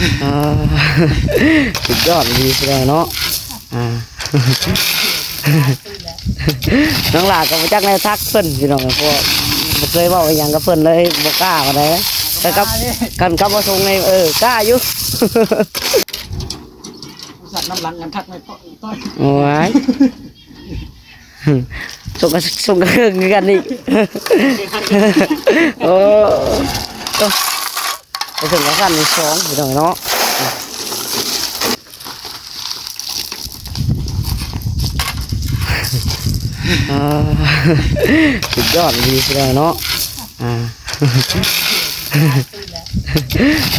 ອ່າ ສຸດຍອດດີພີ່ນ້ອງເນາະ. ອ່າ ນ້ອງຫຼ້າກໍບໍ່ຈັກແນວທັກເພິ່ນພີ່ນ້ອງ ເພາະວ່າບໍ່ເຄີຍເວົ້າອີ່ຫຍັງກັບເພິ່ນເລີຍ ບໍ່ກ້າປານໃດ. ແຕ່ກັບ ຄັນກັບບໍ່ຊົງນີ້ ເອີ ກ້າຢູ່. ສັດນຳຫຼັງກັນທັກໄປ ໂອ້ຍ ຊົງກະ ຊົງກະເຄິ່ງຄືກັນອີກ. ໂອ້ ໂອ້ ໄປເຖິງກະຊັ້ນສອງພີ່ນ້ອງເນາະ. ອ່າ ສຸດຍອດດີພີ່ນ້ອງເນາະ. ອ່າ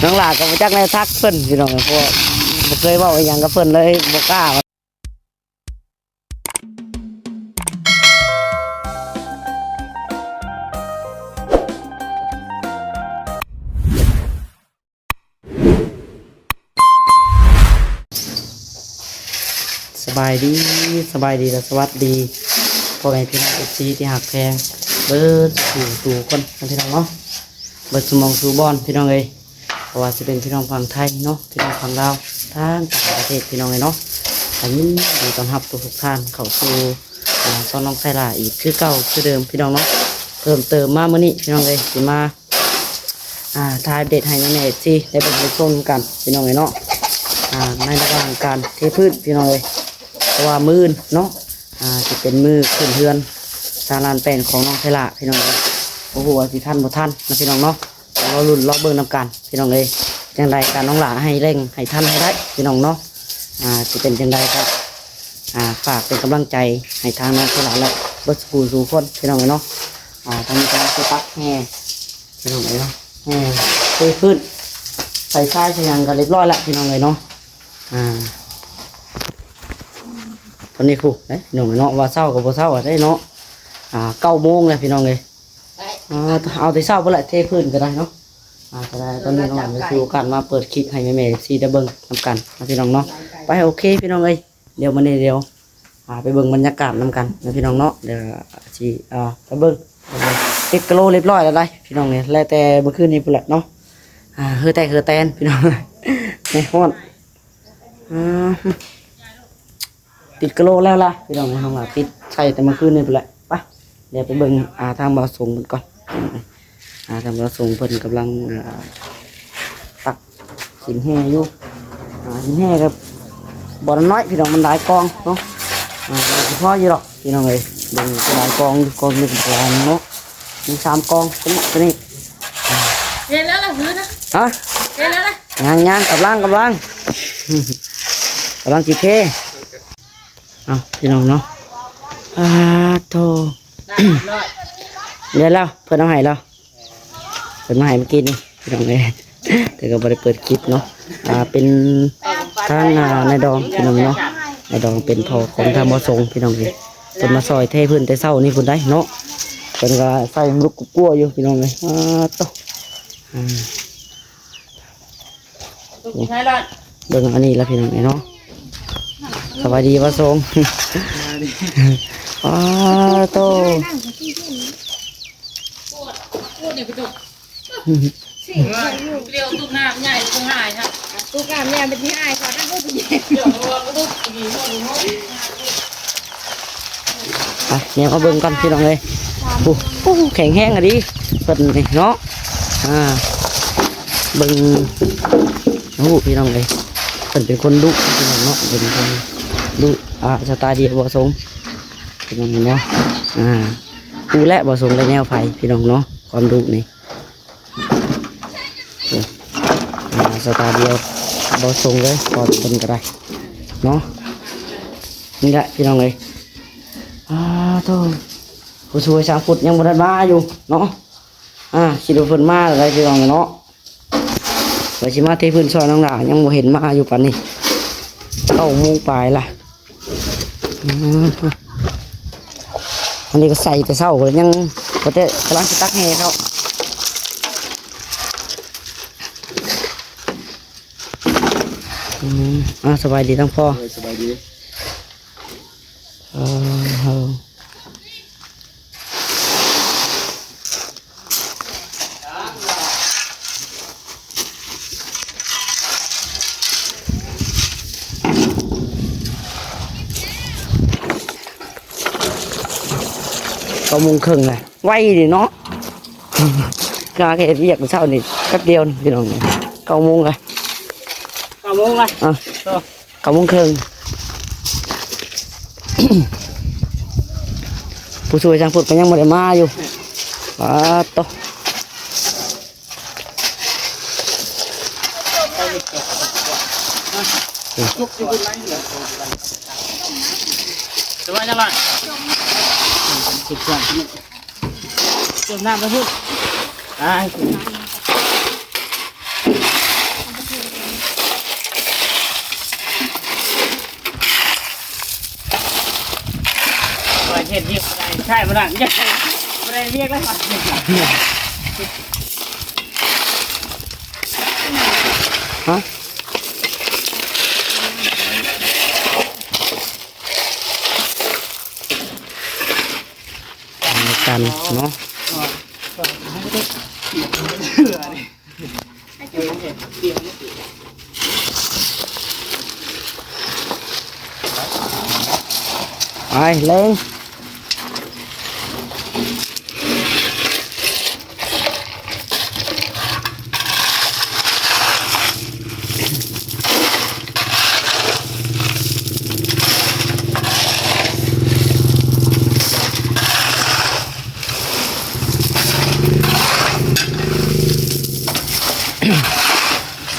ນ້ອງຫຼ້າກໍບໍ່ຈັກແນວທັກເພິ່ນພີ່ນ້ອງ ເພາະວ່າບໍ່ເຄີຍເວົ້າອີ່ຫຍັງກັບເພິ່ນເລີຍ ບໍ່ກ້າ. ສະບາຍດີ ສະບາຍດີ ແລະ ສະຫວັດດີ ພໍ່ແມ່ພີ່ນ້ອງ ເອັຟຊີ ທີ່ຮັກແພງເບິດສູ່ສູ່ຄົນ ພີ່ນ້ອງເນາະ. ເບິດສູ່ໝ່ອງສູ່ບ່ອນພີ່ນ້ອງເອີຍ ບໍ່ວ່າຊິເປັນພີ່ນ້ອງຝັ່ງໄທເນາະ ພີ່ນ້ອງຝັ່ງລາວ ທາງຕ່າງປະເທດພີ່ນ້ອງເອີຍເນາະ. ກະຍິນດີຕ້ອນຮັບທຸກໆທ່ານເຂົ້າສູ່ ອ່າ ຊ່ອງນ້ອງໄຊລາອີກຄືເກົ່າຄືເດີມພີ່ນ້ອງເນາະ. ເພີ່ມເຕີມມາມື້ນີ້ພີ່ນ້ອງເອີຍ ຊິມາ ອ່າ ຖ່າຍອັບເດດໃຫ້ແມ່ໆ ເອັຟຊີ ໄດ້ເບິ່ງໄດ້ຊົມນຳກັນພີ່ນ້ອງເອີຍເນາະ. ອ່າ ໃນລະຫວ່າງການເທພື້ນພີ່ນ້ອງເອີຍ ເພາະວ່າມື້ອື່ນເນາະ ອ່າ ຊິເປັນມື້ຂຶ້ນເຮືອນຊານລານແປ້ນຂອງນ້ອງໄຊລາພີ່ນ້ອງເອີຍ. ບໍ່ຮູ້ວ່າຊິທັນບໍ່ທັນນະພີ່ນ້ອງເນາະ ລໍລຸ້ນລໍເບິ່ງນຳກັນພີ່ນ້ອງເອີຍ. ຈັ່ງໃດກະນ້ອງຫຼ້າໃຫ້ເລັ່ງໃຫ້ທັນໃຫ້ໄດ້ພີ່ນ້ອງເນາະ. ອ່າ ຊິເປັນຈັ່ງໃດກະ ອ່າ ຝາກເປັນກຳລັງໃຈໃຫ້ທາງນ້ອງໄຊລາ ແລະ ເບິດສູ່ຜູ້ສູ່ຄົນພີ່ນ້ອງເອີຍເນາະ. ອ່າ ຕອນນີ້ກຳລັງຊິຕັກແຮ່ ພີ່ນ້ອງເອີຍເນາະ. ເອີ ເທພື້ນ ໃສ່ຊາຍໃສ່ຫຍັງກໍຮຽບຮ້ອຍລະພີ່ນ້ອງເອີຍເນາະ. ອ່າ ຕອນນີ້ພຸ້ນເດ້ພີ່ນ້ອງເອີຍເນາະ ວ່າເຊົ້າກໍບໍ່ເຊົ້າເດ້ເນາະ. ອ່າ ເກົ້າໂມງແລ້ວພີ່ນ້ອງເອີຍ. ອ່າ ເອົາແຕ່ເຊົ້າພຸ້ນແຫຼະ ເທພື້ນກໍໄດ້ເນາະ. ອ່າ ກໍໄດ້ ຕອນນີ້ນ້ອງກໍຖືໂອກາດມາເປີດຄລິບໃຫ້ແມ່ໆ ເອັຟຊີ ໄດ້ເບິ່ງນຳກັນນະພີ່ນ້ອງເນາະ. ໄປ ໂອເຄພີ່ນ້ອງເອີຍ ດຽວມື້ນີ້ດຽວ ອ່າ ໄປເບິ່ງບັນຍາກາດນຳກັນນະພີ່ນ້ອງເນາະ. ດຽວຊິ ອ່າ ໄປເບິ່ງ ຕິດກະໂຫຼຮຽບຮ້ອຍແລ້ວໄດ໋ພີ່ນ້ອງເອີຍ ແລ້ວແຕ່ມື້ຄືນນີ້ພຸ້ນແຫຼະເນາະ. ອ່າ ເຮີແຕກເຮີແຕນພີ່ນ້ອງ ແມ່ນ ຮ້ອນ. ອ່າ ຕິດກະໂຫຼແລ້ວລະພີ່ນ້ອງ ເຮົາວ່າຕິດໃສ່ແຕ່ມື້ຄືນນີ້ພຸ້ນແຫຼະ. ໄປ ດຽວໄປເບິ່ງ ອ່າ ທາງບ່າວສົງເພິ່ນກ່ອນ. ອ່າ ທາງບ່າວສົງເພິ່ນກຳລັງ ອ່າ ຕັກຫີນແຮ່ຢູ່. ອ່າ ຫີນແຮ່ກໍບໍ່ນ້ອຍພີ່ນ້ອງ ມັນຫຼາຍກອງເນາະ. ອ່າ ມັນຊິພໍຢູ່ດອກພີ່ນ້ອງເອີຍ ເບິ່ງຫຼາຍກອງຢູ່ ກອງໜຶ່ງກະຫຼາຍເນາະ. ມີສາມກອງ ຕົວນີ້ ຕົວນີ້ ເຮັດແລ້ວລະ ຄືນະ ຮະ ເຮັດແລ້ວລະ ຍັງໆ ກຳລັງ ກຳລັງ ກຳລັງຊິເທ. ເອົາ ພີ່ນ້ອງເນາະ ອາໂທ ໄດ້ແລ້ວ ເພິ່ນເອົາໃຫ້ແລ້ວ ເພິ່ນມາໃຫ້ມື້ກີ້ນີ້ພີ່ນ້ອງເອີຍ ແຕ່ກໍບໍ່ໄດ້ເປີດຄລິບເນາະ. ອ່າ ເປັນທາງ ອ່າ ນາຍດອງພີ່ນ້ອງເນາະ ນາຍດອງເປັນພໍ່ຂອງທາງບ່າວສົງພີ່ນ້ອງເອີຍ. ເພິ່ນມາຊ່ອຍເທພື້ນແຕ່ເຊົ້ານີ້ພຸ້ນໄດ໋ເນາະ ເພິ່ນກໍໃສ່ລຸກກົວຢູ່ພີ່ນ້ອງເອີຍ. ອາໂຕ ອາ ເບິ່ງອັນນີ້ລະພີ່ນ້ອງເອີຍເນາະ. ສະບາຍດີບ່າວສົງ ອາໂຕ ລຽວຕຸກນ້ຳໃຫຍ່ ຕຸກຫາຍ ຕຸກນ້ຳໃຫຍ່ມັນຊິຫາຍ ຂໍໄດ້ບໍ່ຕິ ອ່ະ ແນວມາເບິ່ງກ່ອນພີ່ນ້ອງເອີຍ. ໂອ້ ໂອ້ ແຂງແຮງອີ່ຫຼີເພິ່ນນີ້ເນາະ. ອ່າ ເບິ່ງ ໂອ້ ພີ່ນ້ອງເອີຍ ເພິ່ນເປັນຄົນດຸພີ່ນ້ອງເນາະ ເປັນຄົນດຸ. ອ່າ ສະຕາຍດຽວບ່າວສົງ ພີ່ນ້ອງເນາະ. ອ່າ ຮູ້ແລ້ວບ່າວສົງໄດ້ແນວໃຜພີ່ນ້ອງເນາະ ຄວາມດຸນີ້. ໂອ້ ອ່າ ສະຕາດຽວບ່າວສົງເລີຍ ຄວາມເພິ່ນກໍໄດ້ເນາະ. ນີ້ແຫຼະພີ່ນ້ອງເອີຍ. ອາໂທ ຜູ້ຊ່ວຍຊ່າງພຸດຍັງບໍ່ທັນມາຢູ່ເນາະ. ອ່າ ຄິດວ່າເພິ່ນມາແລ້ວໄດ໋ພີ່ນ້ອງເນາະ. ວ່າຊິມາເທພື້ນຊ່ອຍນ້ອງຫຼ້າ ຍັງບໍ່ເຫັນມາຢູ່ປານນີ້ ເກົ້າໂມງປາຍລະ. ອືມ ອັນນີ້ກໍໃສ່ແຕ່ເຊົ້າເລີຍ ຍັງບໍ່ໄດ້ ກຳລັງຊິຕັກແຮ່ເຂົາ. ອືມ ອ່າ ສະບາຍດີທັງພໍ່ ເອີ ສະບາຍດີ. ເອີ ເອີ. ກົ້າໂມງເຄິ່ງແລ້ວ ໄວເດເນາະ ກະເຮັດວຽກເຊົ້ານີ້ແປັບດຽວພີ່ນ້ອງ ເກົ້າໂມງລະ ເກົ້າໂມງລະ ອ່າ ເກົ້າໂມງເຄິ່ງ ຜູ້ຊ່ວຍຊ່າງພຸດກໍຍັງບໍ່ໄດ້ມາຢູ່ ປາດໂຕ. ເຮັດວຽກບໍ່ໄດ້ ໃຊ່ບໍ່ໄດ້ ບໍ່ໄດ້ວຽກແລ້ວ ຮະ ກັນເນາະ. ໄປເລັ່ງ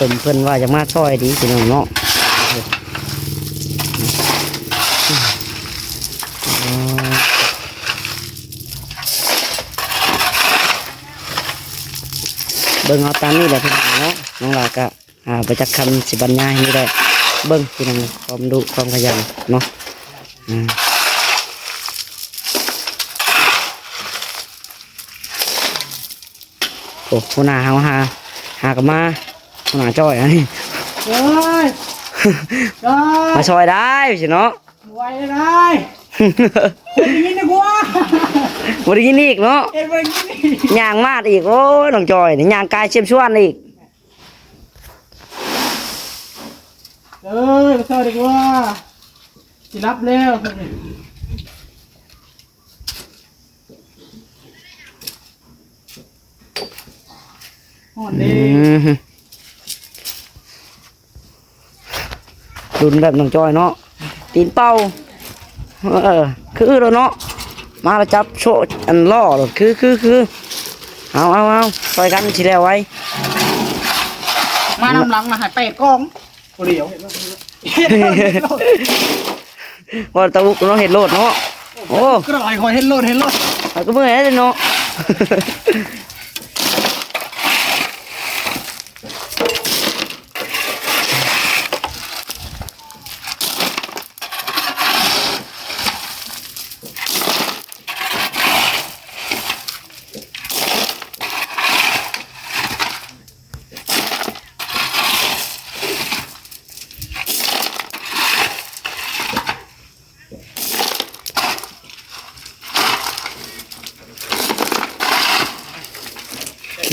ສົມເພິ່ນວ່າຢາກມາຊ່ອຍດີພີ່ນ້ອງເນາະ ເບິ່ງເອົາຕາມນີ້ແຫຼະພີ່ນ້ອງເນາະ ນ້ອງຫຼ້າກະ ອ່າ ບໍ່ຈັກຄຳຊິບັນຍາຍ ມີແຕ່ເບິ່ງພີ່ນ້ອງ ຄວາມດຸຄວາມຂະຫຍັນເນາະ ອາ ໂອ້ ຫົວໜ້າເຮົາຫາ ຫາກໍມາ ຫົວໜ້າຈ້ອຍອັນນີ້ ໂອ້ຍ ຈ້ອຍ ມາຊ່ອຍໄດ້ຊິເນາະ ບໍ່ໄຫວແລ້ວນາຍ ບໍ່ໄດ້ຍິນອີກວ່າ ບໍ່ໄດ້ຍິນອີກເນາະ ເຮັດບໍ່ໄດ້ຍິນອີກ ຍ່າງມາດອີກ ໂອ້ຍ ນ້ອງຈ້ອຍນີ້ຍ່າງກາຍຊຽມຊວນອີກ. ເອີຍ ມາຊ່ອຍດີກວ່າ ຊິຫຼັບແລ້ວ ຮ້ອນເດ້ ອືມ ລຸ້ນແບບນ້ອງຈ້ອຍເນາະ ຕີນເປົ່າ ເອີ ຄືໂລດເນາະ ມາລະຈັບໂຊະ ອັນລໍ້ໂລດ ຄື ຄື ຄື ເອົາ ເອົາ ເອົາ ຊ່ອຍກັນຊິແລ້ວໄວ ມານຳຫຼັງນະ ໃຫ້ແປດກອງ ຜູ້ດຽວ ເຮັດໂລດ ເຮັດໂລດ ວ່າຕາອຸກເນາະ ເຮັດໂລດເນາະ ໂອ້ ກະໄດ້ ຂ້ອຍເຮັດໂລດ ເຮັດໂລດ ເອົາກະເມື່ອຍເດ້ເນາະ.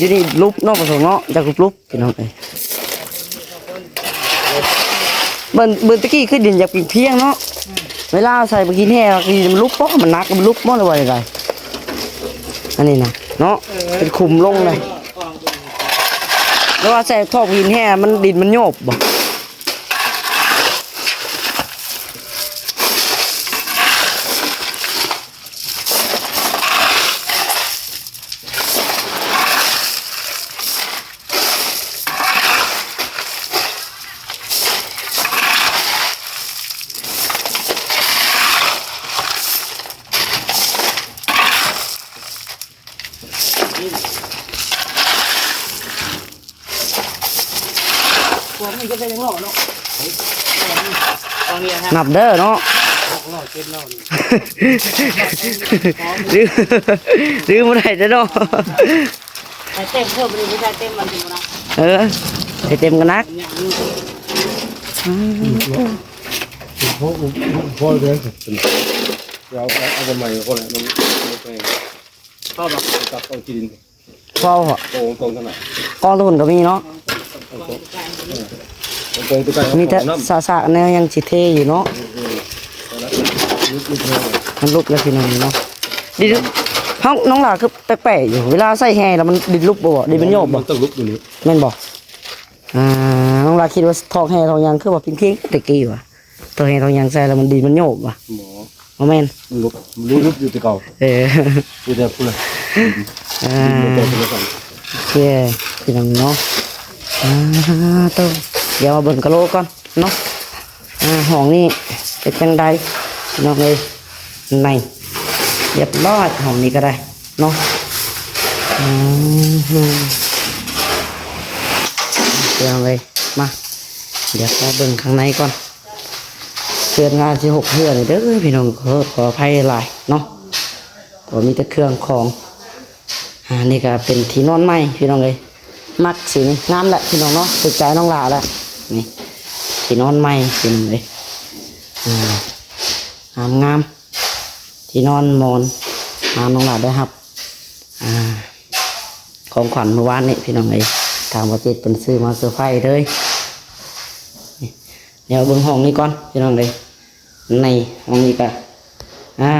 ຢູ່ນີ້ຫຼຸບເນາະ ປະສົງເນາະ ຢາກຫຼຸບໆ ພີ່ນ້ອງເອີຍ ເບິ່ງ ເບິ່ງຕະກີ້ຄືດິນຢາກພຽງໆເນາະ ເວລາເອົາໃສ່ບັກຫີນແຮ່ ດິນມັນຫຼຸບບໍ່ ມັນໜັກ ມັນຫຼຸບບໍ່ ຫຼືວ່າຈັ່ງໃດ ອັນນີ້ນະເນາະ ເປັນຂຸມລົງເລີຍ ຫຼືວ່າໃສ່ຖອກຫີນແຮ່ ມັນ ດິນມັນໂຍບບໍ່. ນັບເດີເນາະ ລືມ ລືມບໍ່ໄດ້ເດີເນາະ ໃສ່ເຕັມເພີ່ມ ບໍ່ໄດ້ໃສ່ເຕັມມັນຊິບໍ່ໄດ້ ເອີ ໃສ່ເຕັມກໍໜັກ ອືມ ພໍ ພໍແລ້ວ ເອົາ ເອົາອັນໃໝ່ກໍພໍແລ້ວ ມັນ ມັນແພງ ພໍບໍ່ ຕັກເອົາທີ່ດິນ ພໍບໍ່ ໂອ້ ກອງຂະໜາດ ກອງພຸ້ນກໍມີເນາະ ກອງ ເອີ ກອງຕົວໃກ້ ມີແຕ່ສະໆ ແນວຍັງຊິເທຢູ່ເນາະ ອືມ ອືມ ມັນຫຼຸບແລ້ວພີ່ນ້ອງເນາະ ດິນ ເຮົາ ນ້ອງຫຼ້າຄືແປກໆຢູ່ ເວລາໃສ່ແຮ່ແລ້ວມັນດິນຫຼຸບບໍ່ ດິນມັນໂຍບບໍ່? ມັນຕ້ອງຫຼຸບຢູ່ນີ້ ແມ່ນບໍ່? ອ່າ ນ້ອງຫຼ້າຄິດວ່າຖອກແຮ່ຖອກຫຍັງຄືວ່າເພງໆແຕ່ກີ້ຫວາ? ຖອກແຮ່ຖອກຫຍັງໃສ່ແລ້ວມັນ ດິນມັນໂຍບຫວາ? ບໍ່ ບໍ່ແມ່ນ ມັນຫຼຸບ ມັນຫຼຸບຢູ່ແຕ່ເກົ່າ ເອີ ຢູ່ແຕ່ພຸ້ນລະ ອ່າ ດິນຢູ່ແຕ່ພຸ້ນລະ ໂອເຄ ພີ່ນ້ອງເນາະ ອ່າ ໂຕ ດຽວມາເບິ່ງກະໂຫຼກ່ອນເນາະ ອ່າ ຫ້ອງນີ້ເປັນຈັ່ງໃດ ພີ່ນ້ອງເອີຍ ນີ້ ລຽບຮ້ອຍ ຫ້ອງນີ້ກໍໄດ້ເນາະ ອືມ ພີ່ນ້ອງເອີຍ ມາ ດຽວຂໍເບິ່ງຂ້າງໃນກ່ອນ ເຮືອນງານຊິຫົກເຮືອນເດີພີ່ນ້ອງ ຂໍ ຂໍອະໄພຫຼາຍເນາະ ກໍມີແຕ່ເຄື່ອງຂອງ ອ່າ ນີ້ກໍເປັນທີ່ນອນໃໝ່ພີ່ນ້ອງເອີຍ ມັກສີນີ້ ງາມແຫຼະພີ່ນ້ອງເນາະ ຖືກໃຈນ້ອງຫຼ້າແຫຼະ ນີ້ ທີ່ນອນໃໝ່ພີ່ນ້ອງເອີຍ ອ່າ ງາມໆ ທີ່ນອນໝອນ ອ່າ ນ້ອງຫຼ້າໄດ້ຮັບ ອ່າ ຂອງຂວັນມື້ວານນີ້ພີ່ນ້ອງເອີຍ ທາງບໍ່ຈິດເພິ່ນຊື້ມາເຊີໄພເລີຍ ນີ້ ດຽວເບິ່ງຫ້ອງນີ້ກ່ອນພີ່ນ້ອງເອີຍ ນີ້ ຫ້ອງນີ້ກະ ອ່າ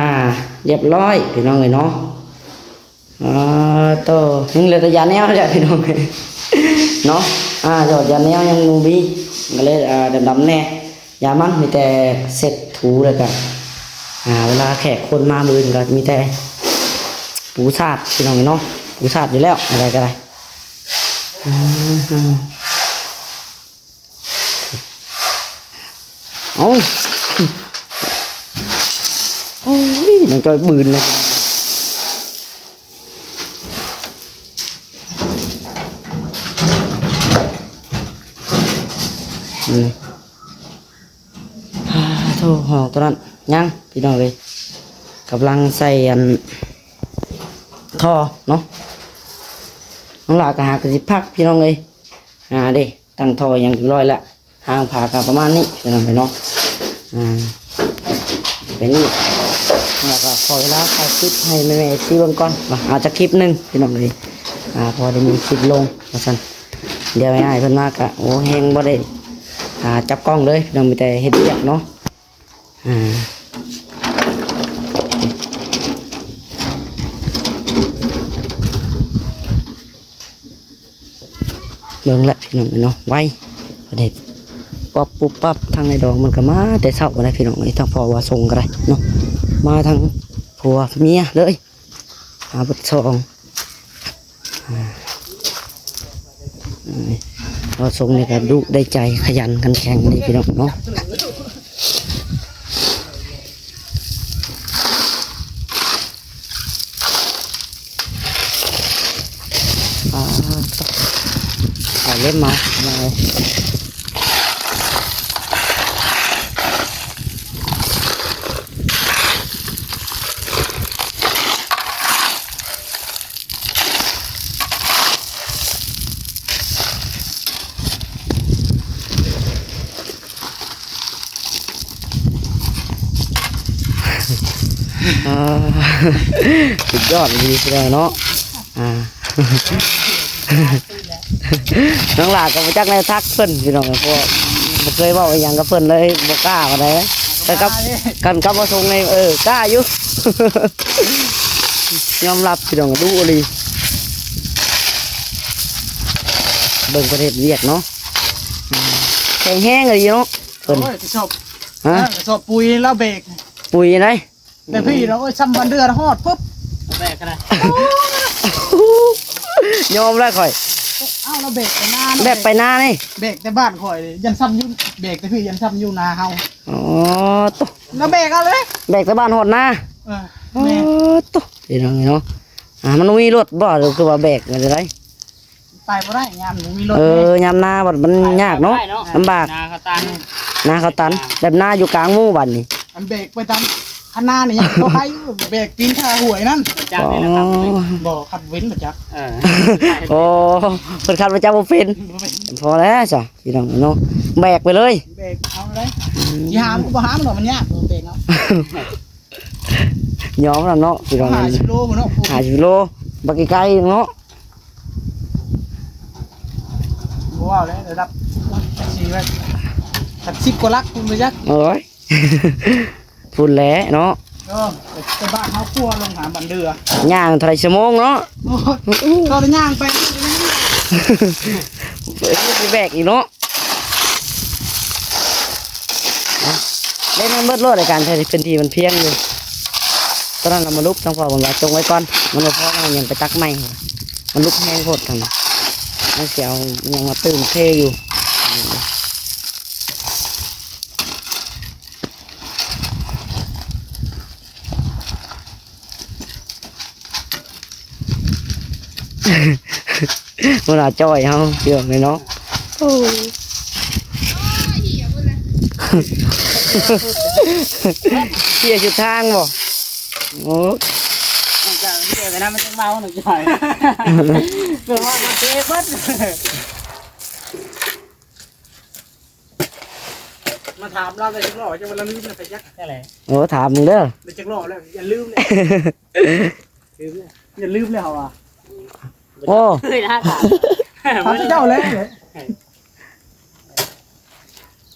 ລຽບຮ້ອຍພີ່ນ້ອງເອີຍເນາະ ອ່າ ໂຕ ຍັງເຫຼືອແຕ່ຢາແນວແຫຼະພີ່ນ້ອງເອີຍເນາະ ອ່າ ຢອດຢາແນວຍັງບໍ່ມີ ກໍເລີຍ ອ່າ ດຳໆແດ່ ຢາມັນມີແຕ່ເຊັດຖູ ແລ້ວກະ ອ່າ ເວລາແຂກຄົນມາມື້ອື່ນກໍມີແຕ່ປູສາດພີ່ນ້ອງເອີຍເນາະ ປູສາດຢູ່ແລ້ວ ອະໄລກໍໄດ້ ອືມ ເອົາ ໂອ້ຍ ນ້ອງຈ້ອຍບືນເລີຍ ອືມ ອ່າ ໂທ້ ຫ້ອງໂຕນັ້ນຍັງພີ່ນ້ອງເອີຍ ກຳລັງໃສ່ອັນທໍ່ເນາະ ນ້ອງຫຼ້າກໍຫາກໍຊິພັກພີ່ນ້ອງເອີຍ ອ່າ ເດ້ ຕັ້ງທໍ່ຫຍັງຮຽບຮ້ອຍແລ້ວ ຫ້າງຜ້າກໍປະມານນີ້ພີ່ນ້ອງເອີຍເນາະ ອ່າ ເປັນນີ້ ແລ້ວກໍຂໍເວລາຖ່າຍຄລິບໃຫ້ແມ່ໆເອັຟຊີເບິ່ງກ່ອນ ວ່າອາດຈະຄລິບໜຶ່ງພີ່ນ້ອງເອີຍ ອ່າ ພໍໄດ້ມີຄລິບລົງວ່າຊັ້ນ ດຽວອ້າຍເພິ່ນມາກະ ໂອ້ ແຮງບໍ່ໄດ້ ອ່າ ຈັບກ້ອງເລີຍພີ່ນ້ອງ ມີແຕ່ເຮັດວຽກເນາະ ອ່າ ເບິ່ງລະພີ່ນ້ອງເນາະ ໄວ ເພິ່ນເຮັດປັບປຸບປັບ ທາງໃນດອງມັນກໍມາແຕ່ເຊົ້ານະພີ່ນ້ອງເອີຍ ທັງພໍ່ວ່າຊົງກໍໄດ້ເນາະ ມາທັງຜົວເມຍເລີຍ ຫາເບິດສອງ ອ່າ ອ່າ ເອົາຊົງນີ້ກໍດຸໄດ້ໃຈ ຂະຫຍັນຂັນແຂງເດ້ພີ່ນ້ອງເນາະ ອ່າ ເອົາເລັບມາ ມາເລີຍ. ອ່າ ສຸດຍອດອີ່ຫຼີເນາະ ອ່າ ນ້ອງຫຼ້າກໍບໍ່ຈັກແນວທັກເພິ່ນພີ່ນ້ອງ ເພາະວ່າບໍ່ເຄີຍເວົ້າອີ່ຫຍັງກັບເພິ່ນເລີຍ ບໍ່ກ້າປານໃດ ແຕ່ກັບ ກັນກັບບໍ່ຊົງນີ້ ເອີ ກ້າຢູ່ ຍອມຮັບພີ່ນ້ອງ ດຸອີ່ຫຼີ ເບິ່ງເພິ່ນເຮັດວຽກເນາະ ແຂງແຮງອີ່ຫຼີເນາະ ເພິ່ນ ໂອ້ຍ ກະສອບ ຮະ ເອີ ກະສອບປຸ໋ຍລາວແບກ ປຸ໋ຍໃດ ແຕ່ພີ່ລະ ໂອ້ຍ ຊ່ຳວັນເດືອນຮອດປຶບ ແບກຂະໜາດ ຍອມແລ້ວຂ້ອຍ ເອົ້າ ລາວແບກໄປນາ ແບກໄປນານີ້ ແບກແຕ່ບ້ານຂ້ອຍ ຢ້ານຊ່ຳຢູ່ ແບກແຕ່ພີ່ ຢ້ານຊ່ຳຢູ່ນາເຮົາ ອໍ ໂຕ ລາວແບກເອົາເລີຍ ແບກແຕ່ບ້ານຮອດນາ ເອີ ອໍ ແມ່ນ ໂຕ ພີ່ນ້ອງເນາະ ອ່າ ມັນບໍ່ມີລົດບໍ່ ຫຼືຄືວ່າແບກແນວໃດ? ໄປບໍ່ໄດ້ ຍາມບໍ່ມີລົດ ເອີ ເລີຍ ຍາມນາບັດມັນຍາກເນາະ ໄປເນາະ ລຳບາກ ນາເຂົາຕັນ ນາເຂົາຕັນ ແບບນາຢູ່ກາງໝູ່ບັດນີ້ ອັນແບກໄປຕາມຄັນນານີ້ຍັງພໍໄດ້ຢູ່ ແບກຕີນຂ້າຫ້ວຍນັ້ນ ຈັກນີ້ແຫຼະ ອໍ ຄັນເປັນບໍ່ຈັກ ບໍ່ ຄັນເປັນບໍ່ຈັກ ເອີ ອໍ ເພິ່ນຄັນບໍ່ຈັກບໍ່ເປັນ ບໍ່ເປັນ ພໍແລ້ວຊະ ພີ່ນ້ອງເນາະ ແບກໄປເລີຍ ແບກເອົາໄດ້ ອືມ ຊິຫາມກໍບໍ່ຫາມດອກ ມັນຍາກ ແບກເອົາ. ຍອມແລ້ວເນາະ ພີ່ນ້ອງ ຫ້າສິບໂລພຸ້ນເນາະ ຫ້າສິບໂລ ບັກໄກໆເນາະ ບໍ່ເວົ້າແລ້ວ ລະດັບສີ່ໄວ້ ສັກສິບກວ່າຫຼັກພຸ້ນບໍ່ຈັກ ໂອ້ຍ ພຸ້ນແຫຼະເນາະ ເອີ ແຕ່ບ້ານເຮົາຂົວລົງຫາບັນເດືອ ຍ່າງເທົ່າໃດຊົ່ວໂມງເນາະ? ໂອ້ຍ ກໍໄດ້ຍ່າງໄປ ໄປແບກອີກເນາະ. ເຫຼັກມັນເບິດໂລດ ໃນການໃຊ້ພື້ນທີ່ມັນພຽງຢູ່. ຕອນນັ້ນເຮົາມາຫຼຸບ ທາງພໍ່ເພິ່ນວ່າຈົ່ງໄວ້ກ່ອນ ມັນບໍ່ພໍ ເຮົາຍັງໄປຕັກໃໝ່ ມັນຫຼຸບແຮງໂພດ ທາງນັ້ນ ມັນຊິເອົາຫຍັງມາຕື່ມເທຢູ່. ຫົວໜ້າຈ້ອຍເຮົາ ເລື່ອງເນາະ. ໂອ້ ເສຍສຸດທາງບໍ່? ໂອ້ ເຈົ້າເສຍໄປນຳ ມັນຈັ່ງເມົາ ນ້ອງຈ້ອຍ. ເກີດວ່າເສຍເບິດ. ມາຖາມລາວໄດ້ຈັກລໍ້ ຈັກວ່າລາວລືມແລ້ວໄປຈັກ. ນັ້ນແຫຼະ. ໂອ້ ຖາມເບິ່ງເດີ ໄດ້ຈັກລໍ້ແລ້ວ ຢ່າລືມເລີຍ. ລືມແລ້ວ ຢ່າລືມເລີຍ ເຮົາວ່າ. ໂອ້ ເຄີຍນະ ຖາມເຈົ້າແຫຼະ.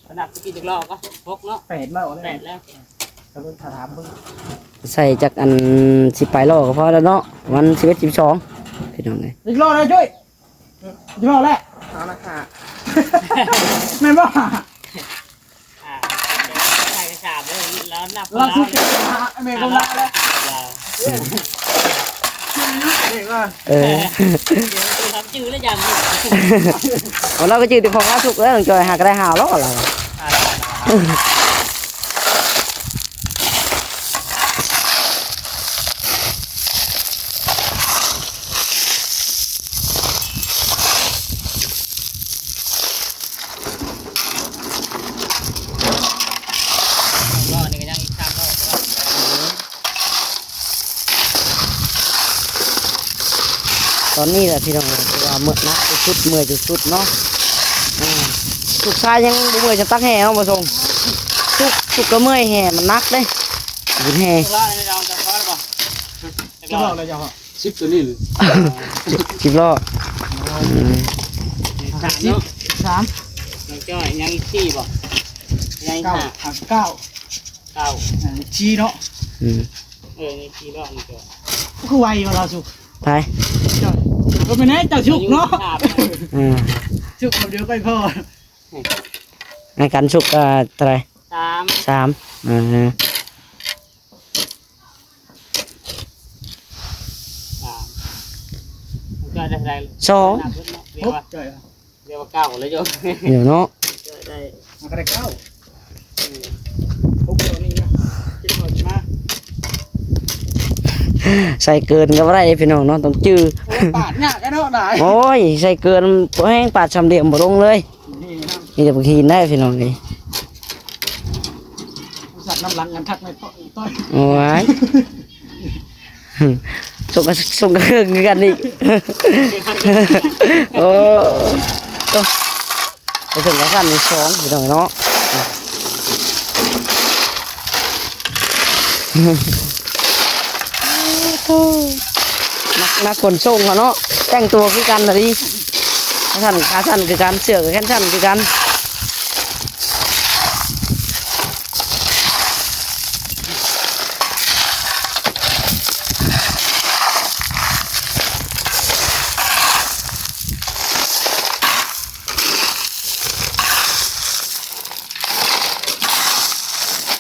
ຂະໜາດກິນຈັກລໍ້ກໍ ຫົກເນາະ ແປດລ້ອແລ້ວ ແປດແລ້ວ. ຖ້າເບິ່ງ ຖ້າຖາມເບິ່ງ ໃສ່ຈັກອັນ ສິບປາຍລໍ້ກໍພໍແລ້ວເນາະ ປະມານສິບເອັດ ສິບສອງ ພີ່ນ້ອງເອີຍ. ຈັກລໍ້ແລ້ວ ຈຸ້ຍ? ຊິເວົ້າແລ້ວ ເອົາລະຄ່ະ ແມ່ນບໍ່? ອ່າ ໃສ່ໄປສາມເດີ ແລ້ວນັບ ລາວ ລາວ ແມ່ນບໍ່ລາວແລ້ວ ລາວ ເອີ ລາວຈື່ແລ້ວຢ່າງນີ້ ລາວກໍຈື່ແຕ່ຂອງລາວສຸກແລ້ວ ນ້ອງຈ້ອຍ ຫາກໍໄດ້ຫ້າລໍ້ລາວ. ລໍນີ້ກໍຍັງອີກສາມລໍ. ຕອນນີ້ແຫຼະພີ່ນ້ອງ ຖືວ່າເມື່ອຍໜັກທີ່ສຸດ ເມື່ອຍທີ່ສຸດເນາະ. ອ່າ ລູກຊາຍຍັງບໍ່ເມື່ອຍຈຳຕັກແຮ່ເນາະ ບໍ່ສົ່ງ ສຸກ ສຸກກໍເມື່ອຍ ແຮ່ມັນໜັກເດ້ ບຸນແຮ່. ເຈົ້າເວົ້າແລ້ວເຈົ້າ ເຈົ້າເວົ້າແລ້ວເຈົ້າ ສິບໂຕນີ້ ສິບລໍ້. ອືມ ສາມເນາະ ສາມ ນ້ອງຈ້ອຍ ຍັງອີກສີ່ບໍ່? ຍັງອີກ ເກົ້າ ຫ້າ ອ່າ ເກົ້າ ເກົ້າ ອ່າ ສີ່ເນາະ. ອືມ ເອີ ຍັງສີ່ລ້ອນີ້ກໍ ຄືໄວວ່າລາວສຸກ ໄປ ເຈົ້າ ກໍແມ່ນແນ່ເຈົ້າສຸກເນາະ. ອືມ ສຸກຄົນດຽວໄປພໍ. ໃຫ້ກັນສຸກ ເອີ ເທົ່າໃດ? ສາມ ສາມ ເອີ ສາມ ມັນກໍໄດ້ເທົ່າໃດ? ສອງ ຮຽກວ່າ ຮຽກວ່າເກົ້າແລ້ວໂຍມ ເດີເນາະ ໄດ້ ມັນກໍໄດ້ເກົ້າ. ອືມ ຫົກຕົວນີ້ນະ ກິນເຂົ້າມາ ໃສ່ເກີນກໍບໍ່ໄດ້ພີ່ນ້ອງເນາະ ຕ້ອງຈື່. ໂອ້ຍ ປາດຍາກແທ້ເນາະ ໄດ້ ໂອ້ຍ ໃສ່ເກີນແຮງ ປາດສາມຫຼ່ຽມບໍ່ລົງເລີຍ. ນີ້ນະ ມີແຕ່ບັກຫີນໄດ້ພີ່ນ້ອງເອີຍ. ສັດນຳຫຼັງກັນຄັກແມ່ນ ໂອ້ຍ ສົມກັບ ສົມກັບເຄິ່ງຄືກັນອີກ. ໂອ້ ໂອ້ ໄປເຖິງກັນຊັ້ນສອງພີ່ນ້ອງເນາະ. ນັກ ນັກຂົນສົ່ງເຂົາເນາະ ແຕ່ງຕົວຄືກັນນະດິ ຂາສັ້ນ ຂາສັ້ນຄືກັນ ເສື້ອກໍແຂນສັ້ນຄືກັນ.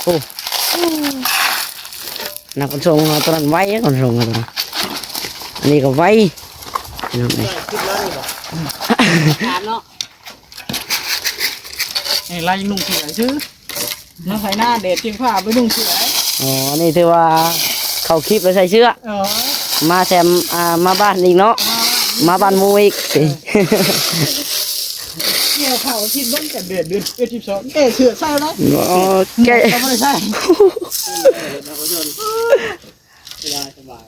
ໂອ້ ນັກຂົນສົ່ງເຮົາຕົວນັ້ນໄວ ຂົນສົ່ງເຮົາຕົວນັ້ນ ອັນນີ້ກໍໄວ ພີ່ນ້ອງເອີຍ. ສາມເນາະ ນີ້ລາວຍັງນຸ່ງເສື້ອຊື່ ມາໄຖນາແດດຈຽງຟ້າໄປນຸ່ງເສື້ອ. ອໍ ອັນນີ້ຖືວ່າເຂົ້າຄລິບແລ້ວໃສ່ເສື້ອ ເອີ ມາແຊມ ອ່າ ມາບ້ານອີກເນາະ ມາບ້ານໝູ່ອີກ. ເອີ ກ່ຽວເຂົ້າທີ່ເບິ່ງແຕ່ເດືອນ ເດືອນສິບເອັດ ສິບສອງ ແກ້ເສື້ອໃສ່ແລ້ວ ອໍ ແກ້ ໝວກກໍບໍ່ໄດ້ໃສ່ ສະບາຍ ສະບາຍ.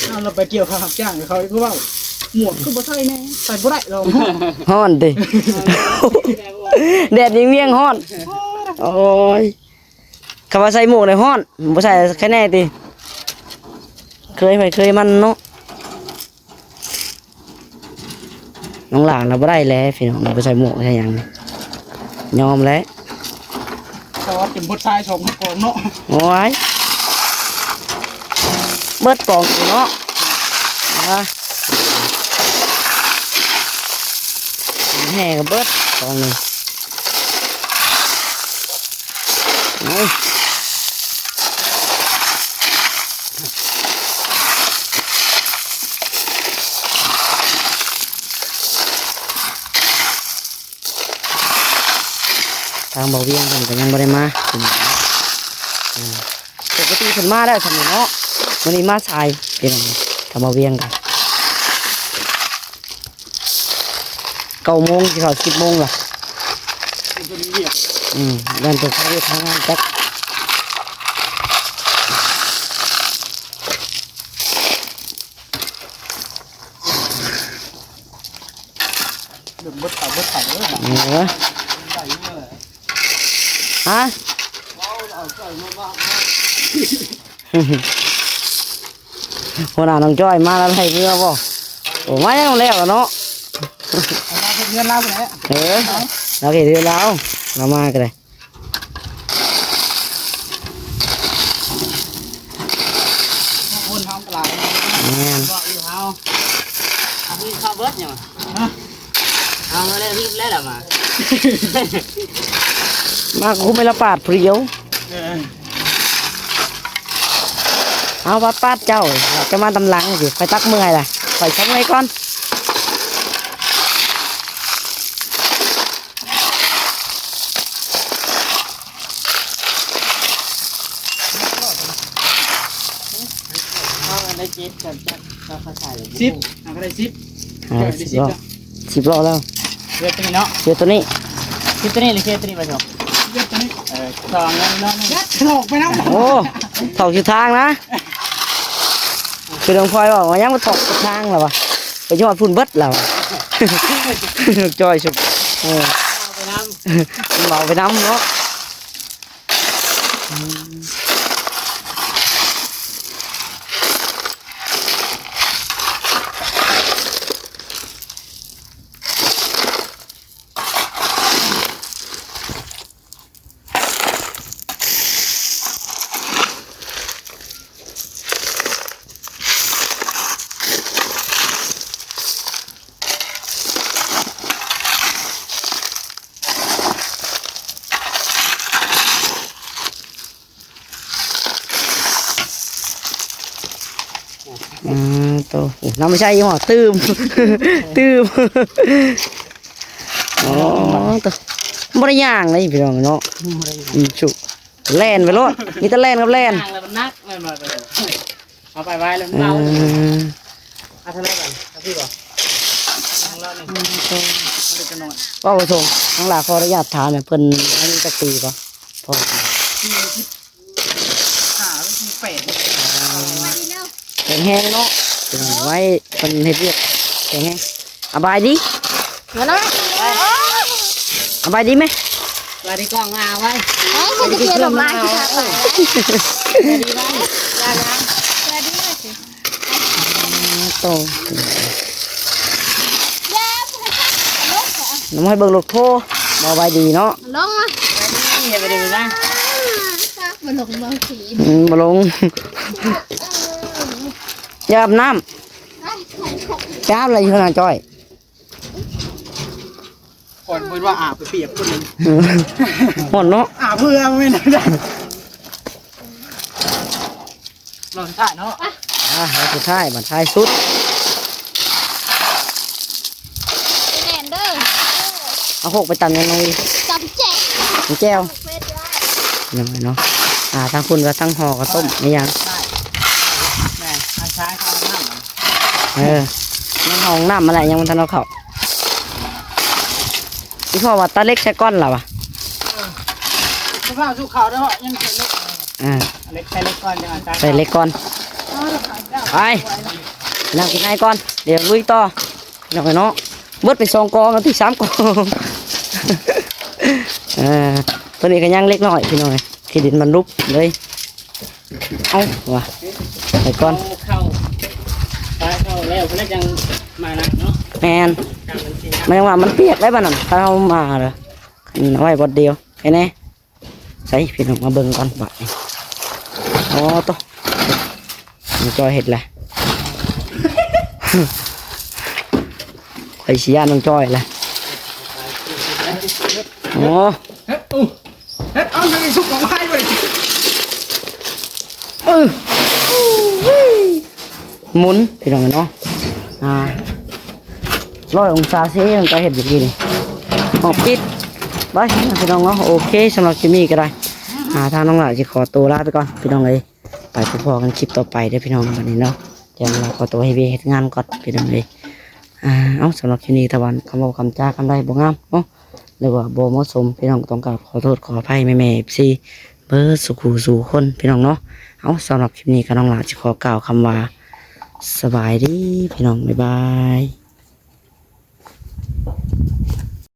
ເອົາ ລາວໄປກ່ຽວເຂົ້າຮັບຈ້າງໃຫ້ເຂົາ ຄືເວົ້າ ໝວກຄືບໍ່ໃສ່ແດ່ ໃສ່ບໍ່ໄດ້ ເຮົາ ຮ້ອນຕິ ແດດວຽງໆ ຮ້ອນ. ໂອ້ຍ ຄຳວ່າໃສ່ໝວກນີ້ຮ້ອນ ບໍ່ໃສ່ໃຄແນ່ຕິ ເຄີຍໃຜເຄີຍມັນເນາະ. ນ້ອງຫຼານລາວບໍ່ໄດ້ແລ້ວພີ່ນ້ອງ ລາວບໍ່ໃສ່ໝວກໃສ່ຫຍັງ ຍອມແລ້ວ. ແຕ່ວ່າເປັນບົດຊາຍສອງກອງເນາະ ໂອ້ຍ. ເບິດກອງເນາະ ວ່າແຫ່ກໍເບິດກອງໜຶ່ງ. ເອົາ ທາງບ່າວວຽງເພິ່ນກໍຍັງບໍ່ໄດ້ມາ ເອີ ປົກກະຕິເພິ່ນມາແລ້ວຊ່ຳນີ້ເນາະ ມື້ນີ້ມາສາຍ ເປັນຫຍັງ ທາງບ່າວວຽງກໍ ເກົ້າໂມງ ຊິເຂົ້າສິບໂມງລະ ອືມ ຢ້ານເພິ່ນເຂົ້າວຽກເຂົ້າງານຈັກ. ເບິ່ງເບິດເຂົ້າເບິດເຂົ້າເດີ ເອີ ຮະ ຫົວໜ້ານ້ອງຈ້ອຍມາແລ້ວໄລ່ເມືອບໍ່? ໂອ້ ມາຍັງແລ້ວລະເນາະ ເຮັດເຮືອນລາວພຸ້ນແຫຼະ ເອີ ລາວເຮັດເຮືອນລາວ ລາວມາກໍໄດ້. ຄົນເຮົາກໍຫຼາຍ ແມ່ນ ເວາະຢູ່ເຮົາ ມີເຂົ້າເບິດຫຍັງ ຮະ ເອົາມາແລ້ວ ຮີບແລ້ວລະມາ ມາກໍຄຸມໃຫ້ລະປາດຜູ້ດຽວ ເອີ ເອົາ ປາດ ປາດ ເຈົ້າ ເຈົ້າມາຕາມຫຼັງຊິ ຂ້ອຍຕັກເມື່ອຍລະ ຂ້ອຍສັກເມື່ອຍກ່ອນ. ເອົາໄດ້ເຈັດກ່ອນ ຈັກເອົາເຂົ້າໃສ່ ສິບ ເອົາກໍໄດ້ສິບ ເອົາ ເຈົ້າໄດ້ສິບ ສິບ ເນາະ ສິບເນາະ ສິບເນາະ ແລ້ວ ເລືອກຕົວນີ້ເນາະ ເລືອກຕົວນີ້ ສິບຕົວນີ້ ຫຼືເລືອກຕົວນີ້ໄປເນາະ ເລືອກຕົວນີ້ ເອີ ສອງແລ້ວເນາະ ເລືອກຖອກໄປນຳ ໂອ້ ຖອກຢູ່ທາງນະ ຄືນ້ອງພອຍເວົ້າວ່າຍັງບໍ່ຖອກທາງລະວ່າ ໄປຮອດພຸ້ນເບິດລະວ່າ ຈ້ອຍສຸດ ເອີ ເອົາໄປນຳ ເອົາໄປນຳເນາະ. ອືມ ໂຕ ໂອ້ ນ້ຳໃຊ້ຢູ່ຫວາ? ຕື່ມ ຕື່ມ ອໍ ໂຕ ບໍ່ໄດ້ຍ່າງເລີຍພີ່ນ້ອງເນາະ ບໍ່ໄດ້ຍ່າງ ອືມ ຊຸ ແລ່ນໄປໂລດ ມີແຕ່ແລ່ນກັບແລ່ນ ຍ່າງແລ້ວມັນໜັກ ແມ່ນບໍ່? ເອົາໄປໄວ້ແລ້ວເມົາ ເອີ ເອົາເທົ່າໃດບັດ ເອົາພີ່ບໍ່ ເອົາລອດໜຶ່ງ ເວົ້າບໍ່ຕົງ ນ້ອງຫຼ້າ ຂໍອະນຸຍາດຖາມແໜ່ ເພິ່ນອາຍຸຈັກປີກໍພໍ? ສີ່ສິບຫ້າ ສີ່ສິບແປດ ແຂງແຮງເນາະ ເປັນໄວ້ ເພິ່ນເຮັດວຽກແຂງແຮງ. ສະບາຍດີ ມານະ ສະບາຍດີແມ່ ສະບາຍດີກ້ອງ ອາ ໄວ້ ເອີ ເພິ່ນຈະເປັນອອກມາ ສະບາຍດີໄວ້ ຢ່າ ຢ່າ ສະບາຍດີໄວ້ ໂຕ ນ້ອງໃຫ້ເບິ່ງລົດໂພ ບໍ່ສະບາຍດີເນາະ ລົງມາ ສະບາຍດີ ຢ່າໄປເບິ່ງນະ ບໍ່ລົງ ບໍ່ຂີ່ ອືມ ບໍ່ລົງ ຢ່າອາບນ້ຳ ໄປອາບແລ້ວຢູ່ນະຈ້ອຍ. ກ່ອນເພິ່ນວ່າອາບໄປປຽກຄົນໜຶ່ງ ຮ້ອນເນາະ ອາບເພື່ອແມ່ນ ລອບສຸດທ້າຍເນາະ ອ່າ ລອບສຸດທ້າຍ ບັດທ້າຍສຸດ ແມ່ນເດີ ເອົາໂຄກໄປຕຳຫຍັງນ້ອງ? ຕຳແຈ່ວ ຕຳແຈ່ວ ເນາະ ອ່າ ທາງພຸ້ນກໍທັງຫໍ່ເຂົ້າຕົ້ມ ມີຫຍັງ ແມ່ນ ທາງຊ້າຍທາງນ້ຳ ເອີ ຍັງຫ້ອງນ້ຳມາແຫຼະ ຍັງບໍ່ທັນເອົາເຂົ້າ ອີ່ພໍ່ວ່າຕັດເຫຼັກໃສ່ກ່ອນລະວ່າ ເອີ ບໍ່ຟ້າວສຸກເຂົ້າເດີ ຍັງໃສ່ເຫຼັກ ອ່າ ເຫຼັກ ໃສ່ເຫຼັກກ່ອນ ຈັ່ງນັ້ນ ໃສ່ເຫຼັກກ່ອນ ໄປ ນັ່ງກິນໄອກ່ອນ ດຽວລຸຍຕໍ່ ພີ່ນ້ອງເອີຍເນາະ ເບິດໄປສອງກອງ ເອົາຕິ ສາມກອງ ເອີ ໂຕນີ້ກໍຍັງເລັກນ້ອຍ ພີ່ນ້ອງເອີຍ ທີ່ດິນມັນຫຼຸບເລີຍ. ເອົາວ່າ ໄປກ່ອນ ເຂົ້າ ໄປເຂົ້າແລ້ວເພິ່ນຈັ່ງມານະເນາະ ແມ່ນ ມັນຍັງວ່າມັນປຽກໄດ໋ບັດນັ້ນ ຖ້າເຮົາມາລະ ອັນໄວ້ບ່ອນດຽວ ເຫັນແດ່ ໃສ່ພີ່ນ້ອງມາເບິ່ງກ່ອນບາດນີ້ ອໍ ໂຕ ອື ຈອຍເຮັດແຫຼະ ຂ້ອຍຊິຢ້ານນ້ອງຈອຍແຫຼະ. ໂອ້ ເຮັດ ໂອ້ ເຮັດ ເອົາໜຶ່ງສຸກອອກມາໃຫ້ເວີຍ. ເອີ ໝູນພີ່ນ້ອງເນາະ ອ່າ ຮ້ອຍອົງສາເຊ ນ້ອງຈອຍເຮັດເມື່ອກີ້ນີ້. ອອກປິດໄວ້ພີ່ນ້ອງເນາະ. ໂອເຄ ສຳລັບຄລິບນີ້ກໍໄດ້ ອ່າ ທາງນ້ອງຫຼ້າຊິຂໍຕົວລາໄປກ່ອນພີ່ນ້ອງເອີຍ. ໄປພົບພໍ້ກັນຄລິບຕໍ່ໄປເດີພີ່ນ້ອງ ບັດນີ້ເນາະ. ດຽວລາຂໍຕົວເຮັດວຽກເຮັດງານກ່ອນພີ່ນ້ອງເອີຍ. ອ່າ ເອົາ ສຳລັບຄລິບນີ້ ຖ້າວ່າຄຳເວົ້າຄຳຈາຄຳໃດບໍ່ງາມເນາະ ຫຼືວ່າບໍ່ເໝາະສົມ ພີ່ນ້ອງຕ້ອງກາບຂໍໂທດຂໍອະໄພແມ່ໆ ເອັຟຊີ ເບິດສູ່ຄູ່ສູ່ຄົນພີ່ນ້ອງເນາະ. ເອົາ ສຳລັບຄລິບນີ້ກໍນ້ອງຫຼ້າຊິຂໍກ່າວຄຳວ່າ ສະບາຍດີພີ່ນ້ອງ ບາຍບາຍ.